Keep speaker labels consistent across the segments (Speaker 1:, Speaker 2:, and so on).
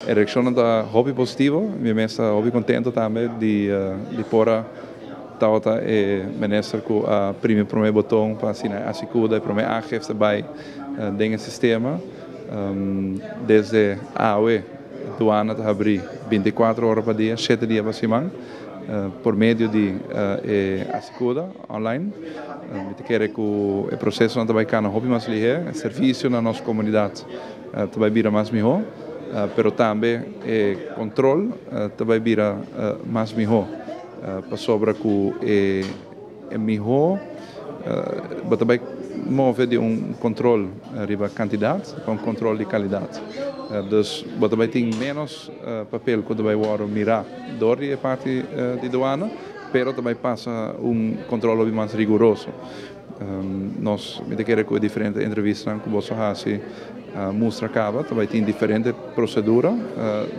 Speaker 1: E reaccion ta hopi positivo, mi mes ta hopi contento tambe di por a tabata e minister cu a primi prome boton pa asina Asycuda e prome aangifte bay den e sistema. Desde awe douane ta habri 24 ora pa dia, 7 dia pa siman, por medio di e Asycuda online. Mi ta kere cu e proceso ta bay cana hopi mas lihe, e servicio na nos comunidad ta bay bira mas miho, pero tambe e control ta bay bira mas miho. Pasobra cu e miho, bo ta bay move di un control riba cantidad pa un control di calidad. Dus bo ta bay tin menos papel cu ta bay wordo mira door di e parti di douane, pero ta bay pasa un control mas riguroso. Nos, mi ta kere cu diferente entrevista cu boso a haci mustra caba, tambe tin diferente procedura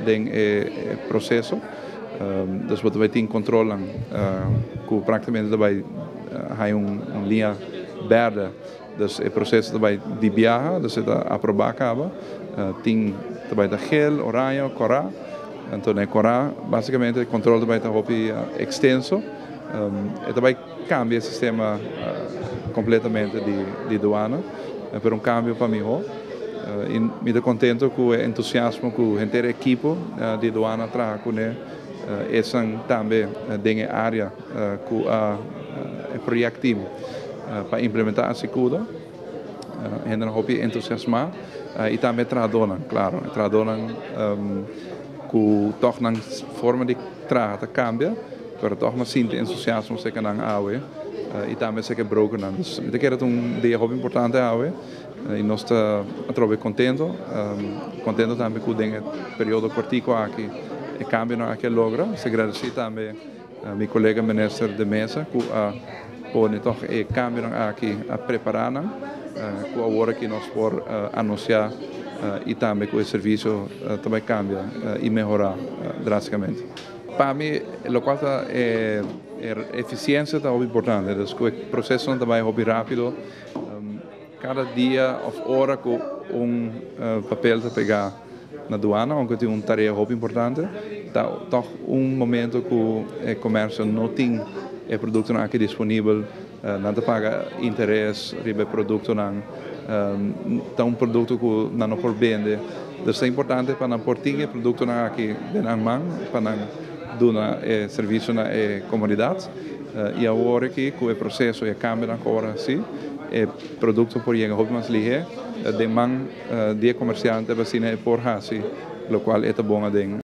Speaker 1: den e proceso. Dus bo tambe tin control cu practicamente tambe hay un liña berde. Dus e proceso tambe di biaha, dus e ta aproba caba. Tin tambe ta geel, oranje, cora. Anto, e cora, basicamente, e control tambe ta hopi extenso. E tambe cambia e sistema completamente di douane, pero un cambio pa miho. Y mi ta contento cu e entusiasmo cu henter ekipo di douane a traha cune, esnan tambe den area cu e project team pa implementa Asycuda. Hende hopi entusiasma y tambe trahadornan, claro, trahadornan cu toch nan forma di traha ta cambia, pero toch nan sinti entusiasmo serca nan awe y tambe serca brokernan. Dus mi ta kere un dia hopi importante awe y nos ta atrobe contento, contento tambe cu den periodo cortico aki e cambionan aki a logra. Ta agradeci tambe mi colega minister De Meza cu a pone toch e cambionan aki a prepara nan, cu awor aki nos por anuncia y tambe cu e servicio tambe cambia y mehora drasticamente. Pa mi, loke ta eficiencia ta importante, dus e proceso tambe ta rapido. Cada dia of ora cu un papel ta pega na douane, aunke tin un tarea hopi importante, ta toch un momento cu e comercio no tin e producto aki disponibel, nan ta paga interes riba e productonan, ta un producto cu nan no por bende. Dus ta importante pa nan por tin e productonan aki den nan man, pa nan duna e servicio na e comunidad. Y awor aki, cu e proceso y e cambio awor asina, e producto por yega hopi mas lihe den man di comerciante, asina por hasi, loke ta bon den.